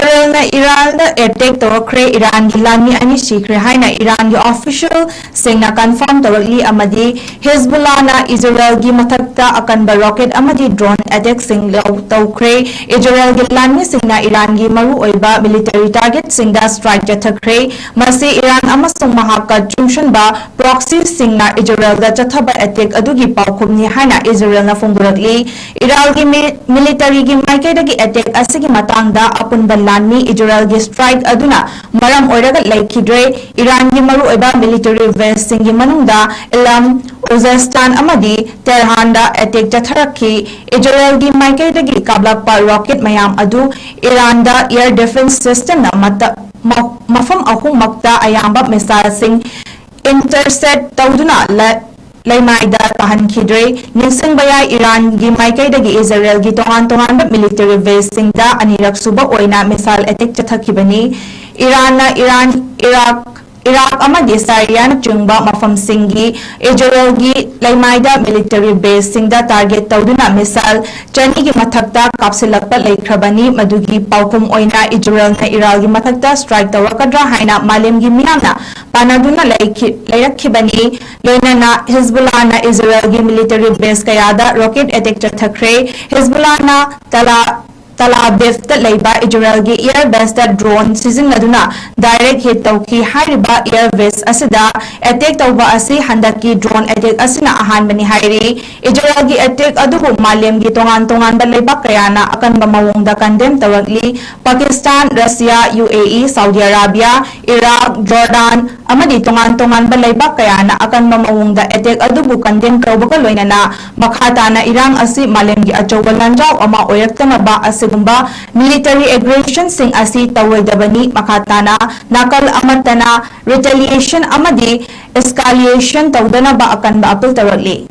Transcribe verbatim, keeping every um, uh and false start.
ꯏꯖꯔꯦꯜꯅ ꯏꯔꯥꯟꯗ attack ꯇꯧꯔꯛꯈ꯭ꯔꯦ, ꯏꯔꯥꯟꯒꯤ ꯂꯥꯟꯃꯤ ꯑꯅꯤ ꯁꯤꯈ꯭ꯔꯦ ꯍꯥꯏꯅ ꯏꯔꯥꯟꯒꯤ ꯑꯣꯐꯤꯁꯤꯌꯦꯜꯁꯤꯡꯅ ꯀꯟꯐꯥꯔꯝ ꯇꯧꯔꯛꯂꯤ, ꯑꯃꯗꯤ ꯍꯤꯖꯕꯨꯜꯂꯥꯅ ꯏꯖꯔꯦꯜꯒꯤ ꯃꯊꯛꯇ ꯑꯀꯟꯕ ꯔꯣꯀꯦꯠ ꯑꯃꯗꯤ ꯗ꯭ꯔꯣꯟ ꯑꯦꯇꯦꯛꯁꯤꯡ ꯂꯧ-, ꯇꯧꯈ꯭ꯔꯦ꯫ ꯏꯖꯔꯦꯜꯒꯤ ꯂꯥꯟꯃꯤꯁꯤꯡꯅ ꯏꯔꯥꯟꯒꯤ ꯃꯔꯨꯑꯣꯏꯕ ꯃꯤꯂꯤꯇꯔꯤ ꯇꯥꯔꯒꯦꯠꯁꯤꯡꯗ ꯁ꯭ꯇ꯭ꯔꯥꯏꯛ ꯆꯠꯊꯈ꯭ꯔꯦ꯫ ꯃꯁꯤ ꯏꯔꯥꯟ ꯑꯃꯁꯨꯡ ꯃꯍꯥꯛꯀ ꯆꯨꯡꯁꯤꯟꯕ ꯄ꯭ꯔꯣꯛꯁꯤꯁꯤꯡꯅ ꯏꯖꯔꯦꯜꯗ ꯆꯠꯊꯕ ꯑꯦꯇꯦꯛ ꯑꯗꯨꯒꯤ ꯄꯥꯎꯈꯨꯝꯅꯤ ꯍꯥꯏꯅ ꯏꯖꯔꯦꯜꯅ ꯐꯣꯡꯗꯣꯔꯛꯂꯤ꯫ ꯏꯔꯥꯟꯒꯤ ꯃꯤ-, ꯃꯤꯂꯤꯇꯔꯤꯒꯤ ꯃꯥꯏꯀꯩꯗꯒꯤ ꯑꯦꯇꯦꯛ ꯑꯁꯤꯒꯤ ꯃꯇꯥꯡꯗ ꯑꯄꯨꯟꯕ ꯂꯥꯟꯃꯤ ꯏꯖꯔꯦꯜꯒꯤ ꯁ꯭ꯇ꯭ꯔꯥꯏꯛ ꯑꯗꯨꯅ ꯃꯔꯝ ꯑꯣꯏꯔꯒ ꯂꯩꯈꯤꯗ꯭ꯔꯦ꯫ ꯏꯔꯥꯟꯒꯤ ꯃꯔꯨꯑꯣꯏꯕ ꯃꯤꯂꯤꯇꯔꯤ ꯕꯦꯁꯁꯤꯡꯒꯤ ꯃꯅꯨꯡꯗ ꯏꯂꯝ, ꯈꯨꯖꯦꯁ꯭ꯇꯥꯟ ꯑꯃꯗꯤ ꯇꯦꯍꯔꯥꯟꯗ ꯑꯦꯇꯦꯛ ꯆꯠꯊꯔꯛꯈꯤ꯫ ꯏꯖꯔꯦꯜꯒꯤ ꯃꯥꯏꯀꯩꯗꯒꯤ ꯀꯥꯞꯂꯛꯄ ꯔꯣꯀꯦꯠ ꯃꯌꯥꯝ ꯑꯗꯨ ꯏꯔꯥꯟꯗ ꯑꯦꯌꯔ ꯗꯤꯐꯦꯟꯁ ꯁꯤꯁꯇꯦꯝꯅ ꯃꯇ-, ꯃ-, ꯃꯐꯝ ꯑꯍꯨꯝꯃꯛꯇ ꯑꯌꯥꯝꯕ ꯃꯤꯁꯥꯏꯜꯁꯤꯡ ꯏꯟꯇꯔꯁꯦꯞ ꯇꯧꯗꯨꯅ ꯂ-, ꯂꯩꯃꯥꯏꯗ ꯇꯥꯍꯟꯈꯤꯗ꯭ꯔꯦ꯫ ꯅꯤꯡꯁꯤꯡꯕ ꯌꯥꯏ, ꯏꯔꯥꯟꯒꯤ ꯃꯥꯏꯀꯩꯗꯒꯤ ꯏꯖꯔꯦꯜꯒꯤ ꯇꯣꯉꯥꯟ ꯇꯣꯉꯥꯟꯕ ꯃꯤꯂꯤꯇꯔꯤ ꯕꯦꯁꯁꯤꯡꯗ ꯑꯅꯤꯔꯛ ꯁꯨꯕ ꯑꯣꯏꯅ ꯃꯤꯁꯥꯏꯜ ꯑꯦꯇꯦꯛ ꯆꯠꯊꯈꯤꯕꯅꯤ꯫ ꯏꯔꯥꯟꯅ ꯏꯔꯥꯟ, ꯏꯔꯥꯛ, ꯏꯔꯥꯛ ꯑꯃꯗꯤ ꯁꯥꯏꯔꯤꯌꯥꯅꯆꯤꯡꯕ ꯃꯐꯝꯁꯤꯡꯒꯤ ꯏꯖꯔꯦꯜꯒꯤ ꯂꯩꯃꯥꯏꯗ ꯃꯤꯂꯤꯇꯔꯤ ꯕꯦꯁꯁꯤꯡꯗ ꯇꯥꯔꯒꯦꯠ ꯇꯧꯗꯨꯅ ꯃꯤꯁꯥꯏꯜ ꯆꯅꯤꯒꯤ ꯃꯊꯛꯇ ꯀꯥꯞꯁꯤꯜꯂꯛꯄ ꯂꯩꯈ꯭ꯔꯕꯅꯤ꯫ ꯃꯗꯨꯒꯤ ꯄꯥꯎꯈꯨꯝ ꯑꯣꯏꯅ ꯏꯖꯔꯦꯜꯅ ꯏꯔꯥꯟꯒꯤ ꯃꯊꯛꯇ ꯁ꯭ꯇ꯭ꯔꯥꯏꯛ ꯇꯧꯔꯛꯀꯗ꯭ꯔꯥ ꯍꯥꯏꯅ ꯃꯥꯂꯦꯝꯒꯤ ꯃꯤꯌꯥꯝꯅ ꯄꯥꯅꯗꯨꯅ ꯂꯩꯈꯤ-, ꯂꯩꯔꯛꯈꯤꯕꯅꯤ꯫ ꯂꯣꯏꯅꯅ ꯍꯤꯖꯕꯨꯜꯂꯥꯅ ꯏꯖꯔꯦꯜꯒꯤ ꯃꯤꯂꯤꯇꯔꯤ ꯕꯦꯁ ꯀꯌꯥꯗ ꯔꯣꯀꯦꯠ ꯑꯦꯇꯦꯛ ꯆꯠꯊꯈ꯭ꯔꯦ꯫ ꯍꯤꯖꯕꯨꯜꯂꯥꯅ ꯇꯂꯥ-, ꯇꯂꯥ ꯑꯕꯤꯕꯇ ꯂꯩꯕ ꯏꯖꯔꯦꯜꯒꯤ ꯑꯦꯌꯔ ꯕꯦꯁꯇ ꯗ꯭ꯔꯣꯟ ꯁꯤꯖꯤꯟꯅꯗꯨꯅ ꯗꯥꯏꯔꯦꯛ ꯍꯤꯠ ꯇꯧꯈꯤ꯫ ꯍꯥꯏꯔꯤꯕ ꯑꯦꯌꯔ ꯕꯦꯁ ꯑꯁꯤꯗ ꯑꯦꯇꯦꯛ ꯇꯧꯕ ꯑꯁꯤ ꯍꯟꯗꯛꯀꯤ ꯗ꯭ꯔꯣꯟ ꯑꯦꯇꯦꯛ ꯑꯁꯤꯅ ꯑꯍꯥꯟꯕꯅꯤ ꯍꯥꯏꯔꯤ꯫ ꯏꯖꯔꯦꯜꯒꯤ ꯑꯦꯇꯦꯛ ꯑꯗꯨꯕꯨ ꯃꯥꯂꯦꯝꯒꯤ ꯇꯣꯉꯥꯟ ꯇꯣꯉꯥꯟꯕ ꯂꯩꯕꯥꯛ ꯀꯌꯥꯅ ꯑꯀꯟꯕ ꯃꯑꯣꯡꯗ ꯀꯟꯗꯦꯝ ꯇꯧꯔꯛꯂꯤ꯫ ꯄꯥꯀꯤꯁꯇꯥꯟ, ꯔꯁꯤꯌꯥ, ꯌꯨ ꯑꯦ E, Saudi Arabia, Iraq, Jordan ꯑꯃꯗꯤ ꯇꯣꯉꯥꯟ ꯇꯣꯉꯥꯟꯕ ꯂꯩꯕꯥꯛ ꯀꯌꯥꯅ ꯑꯀꯟꯕ ꯃꯑꯣꯡꯗ ꯑꯦꯇꯦꯛ ꯑꯗꯨꯕꯨ ꯀꯟꯗꯦꯝ ꯇꯧꯕꯒ ꯂꯣꯏꯅꯅ ꯃꯈꯥ ꯇꯥꯅ ꯏꯔꯥꯡ ꯑꯁꯤ ꯃꯥꯂꯦꯝꯒꯤ ꯑꯆꯧꯕ ꯂꯥꯟꯖꯥꯎ ꯑꯃ ꯑꯣꯏꯔꯛꯇꯅꯕ ꯑꯁꯤꯒꯨꯝꯕ ꯃꯤꯂꯤꯇꯔꯤ ꯑꯦꯒ꯭ꯔꯦꯁꯟꯁꯤꯡ ꯑꯁꯤ ꯇꯧꯔꯣꯏꯗꯕꯅꯤ꯫ ꯃꯈꯥ ꯇꯥꯅ ꯅꯥꯀꯜ ꯑꯃꯠꯇꯅ ꯔꯤꯇꯦꯂꯤꯌꯦꯁꯟ ꯑꯃꯗꯤ ꯑꯦꯁꯀꯥꯂꯤꯌꯦꯁꯟ ꯇꯧꯗꯅꯕ ꯑꯀꯟꯕ ꯑꯄꯤꯜ ꯇꯧꯔꯛꯂꯤ꯫